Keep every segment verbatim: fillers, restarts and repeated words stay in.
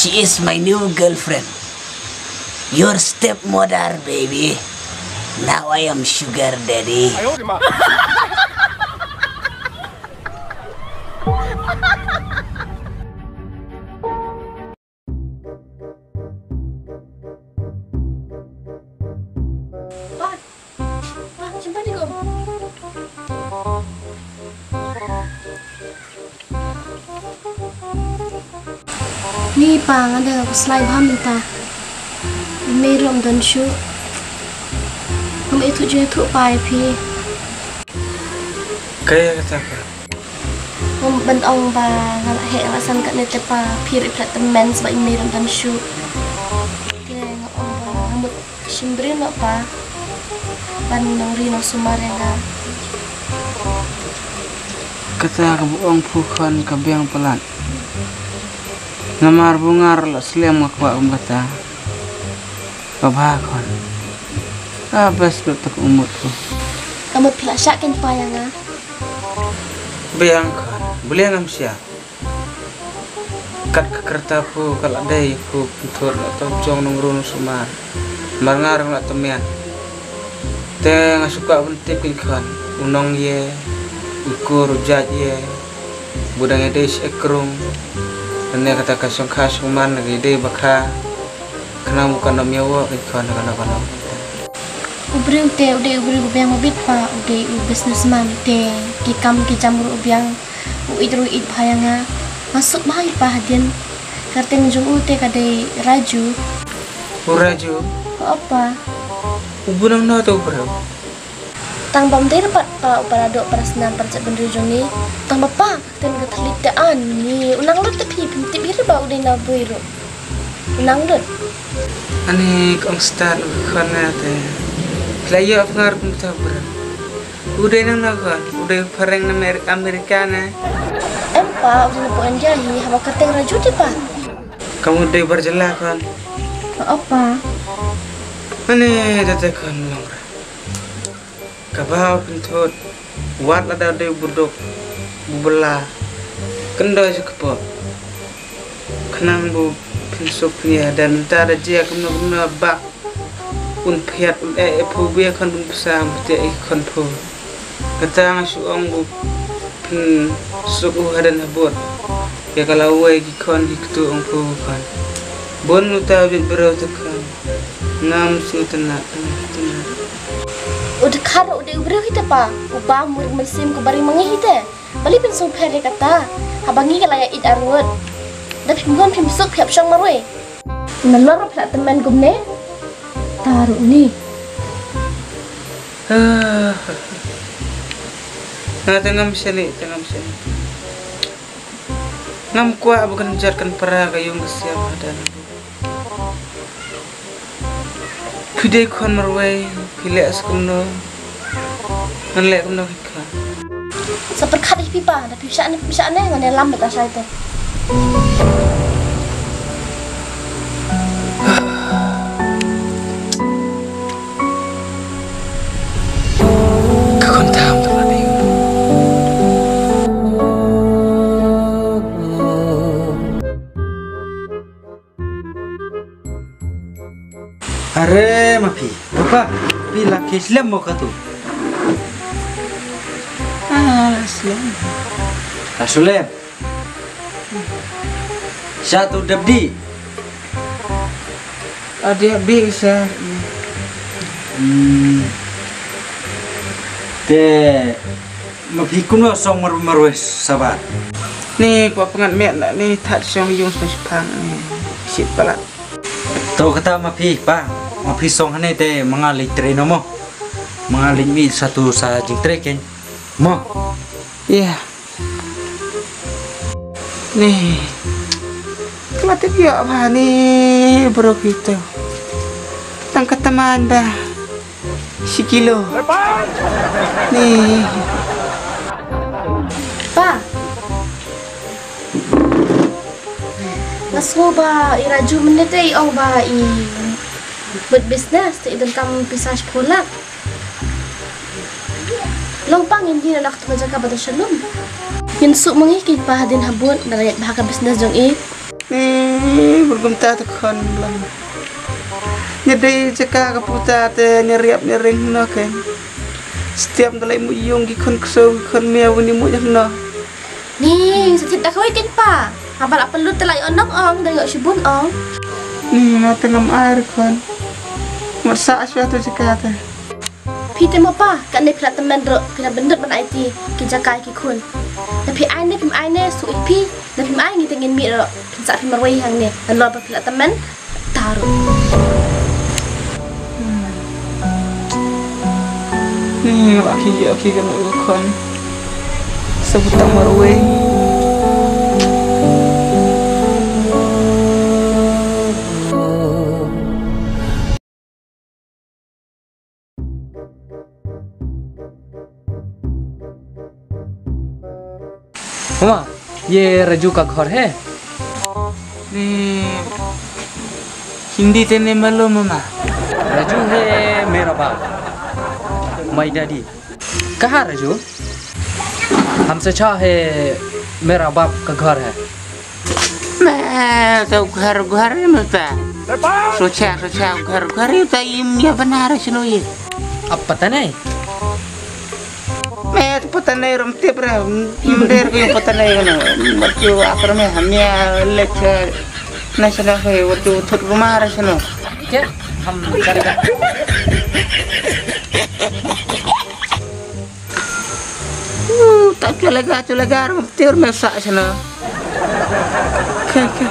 She is my new girlfriend. Your stepmother, baby. Now I am sugar daddy. Pa, pa, simpan ni ko. Ni pa, nga da ka slai bha mynta. I mei ruh ym don shuh. Ngam ithuh ju ithuh pa ïa phi. Kaei kata pa? Ngam, ban ong ba nga la heh nga la san katne te pa, phi ruh phi la tymmen sba i mei ruh ym don shuh. Te nga ong ba nga mut shim briew noh pa ban nongri nongsumar ïa nga. Kata kaba ong phi khun ka biang palat. Namar ba nga ruh la slem nga kwah kum kata. Ka bha khun. Ka best bad ka umut ko. Ka mut phi la shah keiñ pa ïa nga. Biang khun. Balei ngam shah? Kat ka kyrta phi ka la dei phi pynthut la tang jong nongri nongsumar. Mar nga ruh nga la tymmen. Te nga shu kwah ban tip keiñ khun. U nongïeh, u kur u jait ïeh. Ba dang ïadei sha krung. Lane kata ka shongkha shongman lane ka ïadei bakha. Khnang ba kan ym ïa wok keiñ khun kano kano. U briew te u dei u briew ba biang ba bit pa, u dei u businessman te ki kam ki jam ruh u biang. U ïeit ruh u ïeit bha ïa nga. Nga suk bha ïa pa hadien. Kyrteng jong u te ka dei Raju. U Raju? Hooid pa. U bun nangno te u briew? Tang ba ym dei ruh pat pa u para doh para snam para jaitbynriew jong ngi. Tang ba pa ka ktien ka thylliej te ani u nang lut te phi phim tip hi ruh ba u dei na bui ruh. U nang lut. Ani ka ong stad u khun na te. Phi la ïoh phi ngar kum ta bra. U dei nangno khun, u dei phareng na Amer-, Amerika ne. Em pa, u dei na po India hi, haba kyrteng Raju te pa. Kam u dei bar jylla khun. Hooid pa. Ani da te khun long ra. Kaba u pynthut wat lada dei u buduk, u bylla, kyndoh sha kpoh. Khnang ba u pynsuk pynïaid hadan mynta da jia kumno kumno ba un phiat un eh ïa phi ba ïa khun bun pisa ba tiah ïa khun phi. Kata nga shu ong ba u pynsuk u hadan habud. Ïa ka lawei ki khun ki ktu ong phi khun. Bun uta bit briew te khun. Ngam sngewtynnat, ngam sngewtynnat. U dkhar u dei u briew hi te pa, u bam wir mynsiem ku barim ma ngi hi te. Balei phin sngewpher ïa kata? Haba ngi ka la ïa ïeit arngut. Da phim don phim suk phi hap shong marwei. Nalor phi la tymmen kumne. Ta ruh ni. Ah. Nga te ngam shaniah, te ngam shaniah. Ngam kwah ba kan jot kan para ka ïung ka siam hadan. Phi dei khun marwei, phi leh sa kumno. Ngan leh kumno hi khun. Sa pyrkhat ïa phi pa, da phi shah ne, phi shah ne, ngan ïalam bad ka shai te. Ka khun tam tam la dei. Are ma phi, papa, phi la khe slem mo katu. Ah, slem. La slem. Sha tu dep di. Ade bik sir. Hmm. Te ma phi kumno song mar marwei sabat. Ni kwah pyngngad met na ni that song yung song shipang ni. Shit palat. To kata ma phi pa, ma phi song hane te ma nga leit trei no mo. Ma nga leit mih sha tu sa jingtrei kein. Mo. Ïa. Ni. Ka la tip ïoh bha ni bro kita. Tang ka tymmen ba shi kilo. Ni. Pa. Nga sngew ba i Raju mynne te i ong ba i bad business te i donkam pisa shiphew lak. Long pang ïa ngi na la katu ka jaka ba da shalom. Ngin suk ma ngi ki pa hadien habud na la ïaid bha ka business jong i. Ni, bun kumta te khun lang. Ngi dei jaka ka puta te ngi riap ngi ring no ke. Setiap da lai mu yung ki khun kso ki khun mia wani mu yang no. Ni, sa tip da kawai ken pa. Haba la pelut te lai onok ong da yok shibun ong. Ni, na te ngam ai re khun. Mat sa aswa tu jaka te. Phi te mo pa, kane phi la tymmen ruh, phi la bynnud ban aiti ki jaka ki khun. Da phi ai ne phim ai ne, su i phi, da phim ai ngi te ngin mih ruh, phin sa phi marwei hangne, nalor ba phi la tymmen ta ruh. Ni, la ki, la ki kan u khun. Sa butang marwei. मामा, ये राजू का घर है? ये हिंदी तो नहीं मालूम, मामा। राजू है मेरा बाप, my daddy। कहाँ राजू? हमसे अच्छा है, मेरा बाप का घर है। मैं तो घर, घर ही मिलता है। सोचा, सोचा, घर, घर ही होता है, ये बना रहे सुनो ये। अब पता नहीं। मैं तो पता नहीं, रमते पर मंदिर को पता नहीं, ना। बच्चों आकर में हमें लेक्चर नहीं सुना है, वो तो थोड़ा घुमा रहे सुनो। ठीक है, हम चलेगा। Uh, tak culega, culega, rum tiur me sa sana. Ke, ke.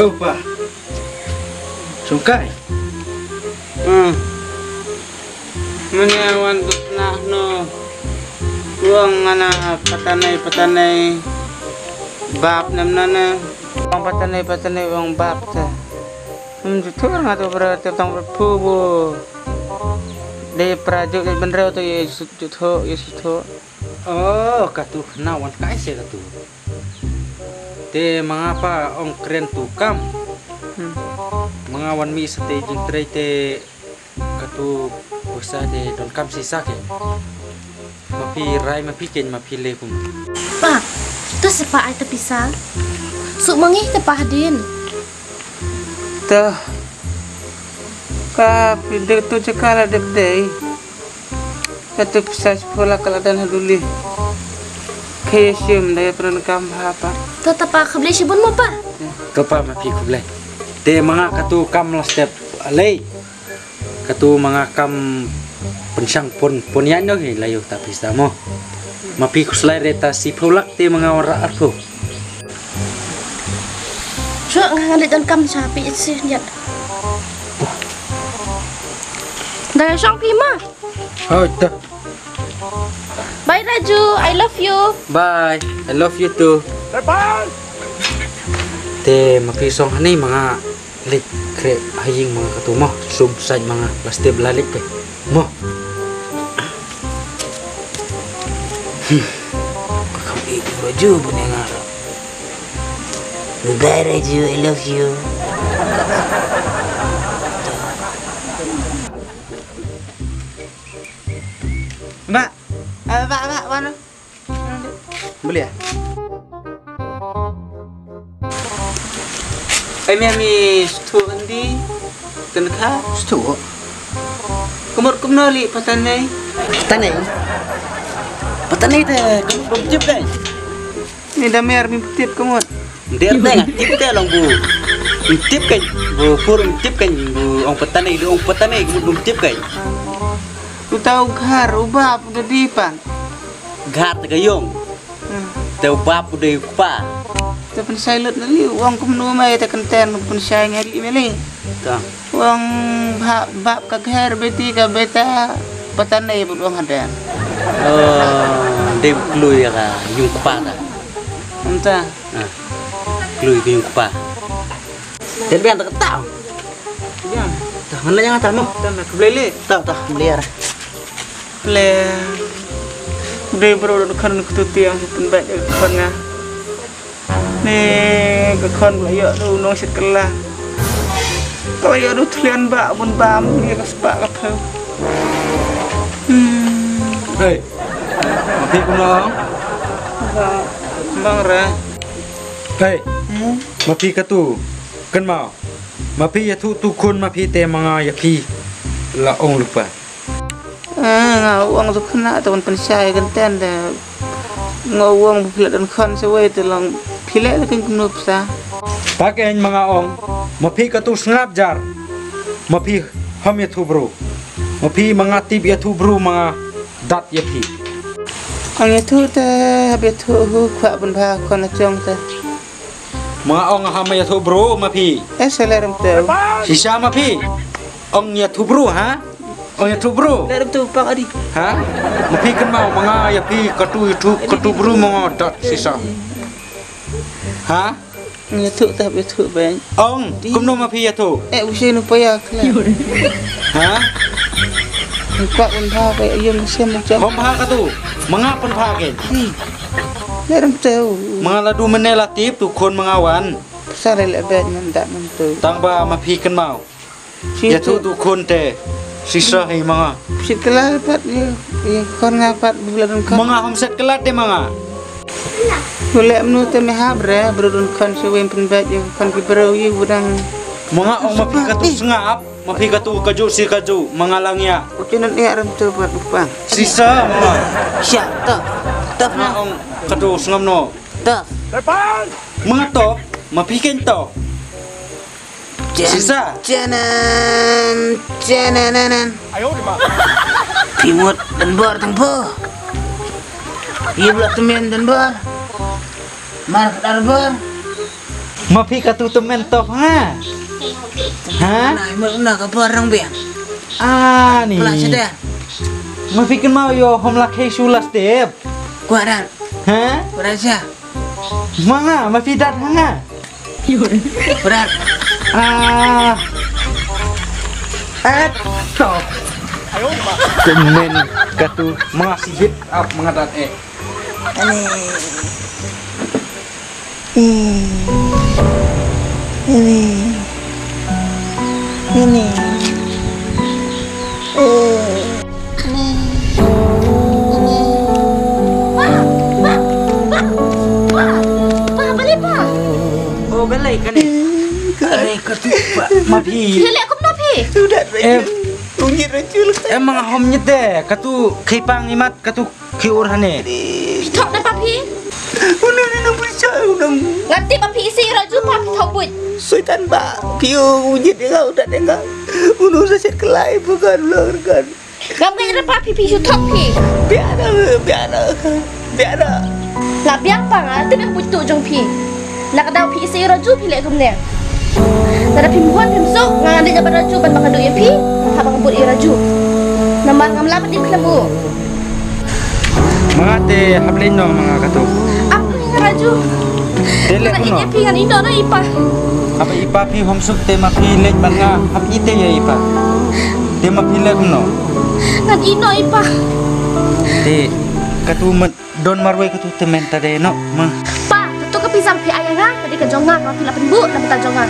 Opa. Sungkai. Hmm. Mania wan dukna no. Uang ana patanai, patanai. Bap nam nana. Uang patanai, patanai, uang bap ta. Hmm, juthur nga tu bra, tu tang bra pu bu. Dei pra ju, dei bynriew tu ye juthur, ye juthur. Oh, katu khana wan kai se katu. Te manga pa ong kren tu kam. Hmm. Manga wan mi sa te jingtrei te katu pisa te don kam sisa ke. Ma phi rai ma phi ken ma phi le kum. Pa, tu sepa ai te pisa. Su mangi te pa hadin. Te ka phi dek tu jaka la dek dei. Ka tu pisa sephoh lak ka la don ha duli. Khe sim da ya pran kam ha pa. To ta pa khublei shibun mo pa. To pa ma phi khublei. Te manga katu kam la step alei. Katu manga kam pynshang pon pon ya no ki la yu ta pisa mo. Ma phi khuslai re ta sephoh lak te manga wara arphew. Shu nga ngan leit donkam sha P H C niat. Da shong phi ma. Hoi ta. Bye Raju, I love you. Bye, I love you too. Bye bye. Te ma phi song hani manga leit kre haying manga katu mo sum sait manga plastic la leit pe mo. Hmm. Ka kam i Raju bu ne ngar. Goodbye, Raju. I love you. Ba, eh, ba, ba, ba, no. Boleh ya? Ai mi, mi stu endi? Tengka? Stu. Kumut kumno li patanai? Patanai? Patanai te kumut bym tip kai. Ni da mer mi tip kumut. Der te nga tip te long bu. Tip kai. Bu pur tip kai. Bu ong patanai, lu ong patanai kumut bym tip kai. Uta u ghar u bap u da di pan. Ghar te ka yong. Hmm. Te u bap u dei u kpa. Te pynshai lut na li u ong kumno mai te kynten pynshai ngai li me li. Ta. Wang bha-, bap ka gher beti ka beta patanai bud wang hadan. Oh, dei klui ya ka yung kpa ta. Anta. Ah. Klui ka yung kpa. Dan biang ta kata. Biang. Ta mana yang ta mo. Ta na kebeli le. Ta ta beli ya. Le. Dei bro don kan kutu tiang pynbait kan nga. Ni ka khon ba ïoh du nong shit kylla. Ka ba ïoh du thlian ba bun bam ni ka spah ka phew. Hei. Ma phi kumno ong? Bang re. Hei. Ma phi katu. Kynmaw. Ma phi ïathuh tu khun ma phi te ma nga ïa phi. La ong lypa. Nga ong tu khun na tu pynshai kan ten de. Nga ong ba phi la don khun sa wei te long phi leh la kin kumno psa. Pak en ma nga ong. Ma phi katu sngap jar. Ma phi hom ïathuh bru. Ma phi ma nga tip ïathuh bru ma nga. Dat ïa phi. Ong ïathuh te, hap ïathuh hu kwah bun bha kon la jong te. Ma ong ha ma ïathuh bru ma phi. Eh, sa lerem te. Shisha ma phi. Ong ïathuh bru ha? Ong ïathuh bru. Lerem te pang adi. Ha? Ma phi kynmaw ma nga ïa phi katu ïathuh katu bru ma nga dat shisha. Ha? Ïathuh tap ïathuh bang. Ong, kumno ma phi ïathuh? Eh, u shin u paya kla. Ha? Kwah un bha ba ïa yung sem jong. Hom bha ka tu. Ma nga pynbha ke. Lerem teu. Ma nga la du mene la tip tu khun ma nga wan. Sa le le bet men dak men tu. Tang ba ma phi kynmaw. Ïathuh tu khun te. Shisha hi ma nga. Sit kala pat ïa, ïa khun nga pat bula dun khun. Ma nga hom set kala te ma nga. Bula mnu te me hap re, bru dun khun shi wen pynbet ïa khun ki bru ïa budang. Ma nga ong ma phi katu sngap, ma phi katu kaju si kaju, ma nga lang ïa. Uti nun ïa rem tu pat bupang. Shisha ma nga. Sha, toh. Toh ma nga ong katu sngap no. Toh. Ma nga toh, ma phi ken toh. Shisha. Chenen, chenen, chenen. Phi mut dang bor tang pho. Phi bla tymmen dang bor. Mar ka dar bor. Ma phi katu tymmen toh nga. Ha? Na, mut na ka bor rang biang. Ah, ni. Pla chede. Ma phi kynmaw ïoh hom la khei shu la step. Kwaran. Ha? Kwaran sha. Ma nga, ma phi dat ha nga. Brat. Ah. Eh, to. Tymmen katu ma nga sibit ap ma nga dat eh. Ani. Hmm. Ani. Ani. Eh. Pa, pa, pa, pa, pa, balei pa? Oh, balei kane? Kane ka tu pa. Ma phi. Phi leh kumno phi? Udah rajul. Em. Ungit rajul. Em, ma nga hom nyet de. Katu khei pang imat, katu khei ur hane. Phi thok da pa phi? Unu ni nang pisa, unu. Nga tip ba phi isi raju pa phi thok buit. Soitan ba. Phi ungit de nga, udah de nga. Unu sa set kelai bukan ulang rekan. Ngam ngai re pa phi phi shu thok phi. Biang na, biang na, biang na. La biang pa nga tip em putu jong phi. Na ka daw phi isi raju phi leh kumne. Lada phim huan phim suk nga ndik ïa ba raju ban ba ka duh ïa phi. Haba ka bud ïa raju. Namar ngam lah ban im khlem u. Ma nga te hap leit noh ma nga katu. Ap ïa raju. Te leh kumno? Ïa phi ngan ïeh noh na i pa. Haba i pa phi hom suk te ma phi leit ban nga hap ïeh te ïa i pa. Te ma phi leh kumno? Ngan ïeh noh i pa. Te katu mat don marwei katu te men ta de noh ma. Pa, katu ka pisa phi ai ïa nga, ka dei ka jong nga, ka phi la pynbuh na bynta jong nga.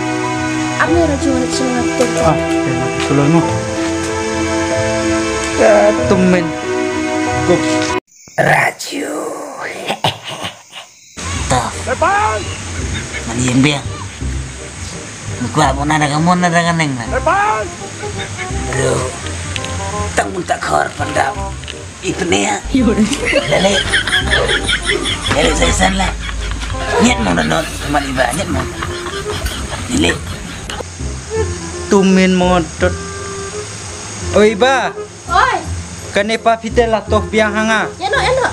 Ap ne raju ne shu nga te. Ah, te ma phi shu leh noh. Katu men. Kup. Raju. Toh. Ngan ïeng biang. Ngan kwah ban na da ka mon na da ka neng na. Bro. Tang mun ta khor pandap. I pne ya. Lele. Lele sai san la. Nyet mon na not man iba nyet mon. Lele. Tumin mon tot. Oi ba. Oi. Kane pa phi te la toh biang ha nga. Ïa no, ïa no.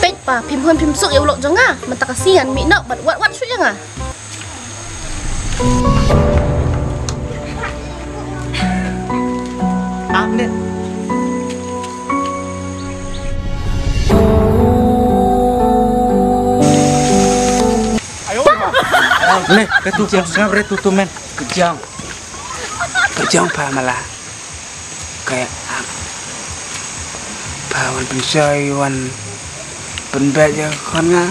Peit pa, phim hun phim suk ïa u lok jong nga. Mynta ka sngi ngan mih noh bad wat wat shuh ïa nga. Am ne. Ne, katu sngap re tu tu men. Kejang. Kejang pa mala. Kayak pa wan pynshoi wan pynbet ya kon nga.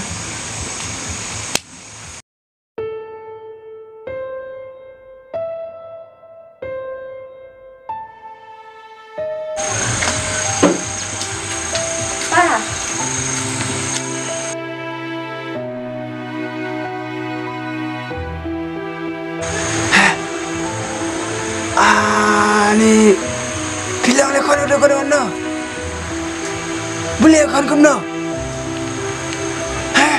Ani, phi la ong leh khun u dei khun uno? Phi leh khun kumno? Hah?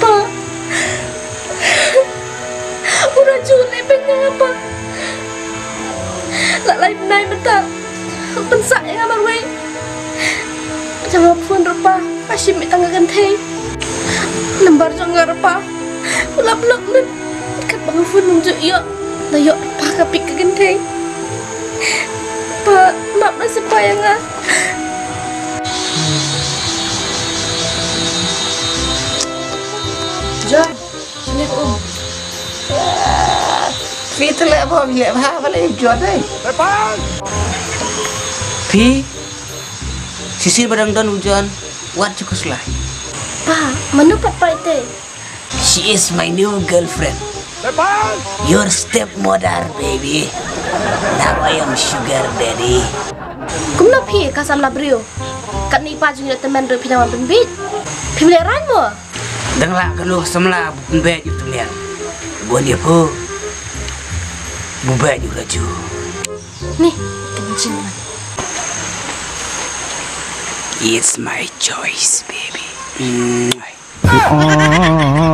Pa. U Raju u leh beiñ ïa nga, pa. La lai bnai mynta u pynsah ïa nga marwei. Jong nga phone ruh, pa, nga shim ïa tang ka kynthei. Number jong nga ruh, pa, u la block lut. Katba nga phone ym ju ïoh, la ïoh ruh, pa, ka pick ka kynthei. Pa, map noh seh, pa, ïa nga. John, sini ko um. Phi te leh bha, phi leh bha, balei jot dei. Phi, shisien ba dang don u John, wat ju khuslai. Pa, mano pat, pa, ite? She is my new girlfriend. Your stepmother, baby. Now I am sugar daddy. Kumno phi ka samla briew? Katne i pa jong ngi u tymmen ruh phi nang wan pynbieit. Phim lehraiñ mo? Dang lah kano ka samla ba pynbieit u tymmen. Bun ïa phi. Ba bieit u Raju. Ni, tymmen jingman. It's my choice, baby. Mwah.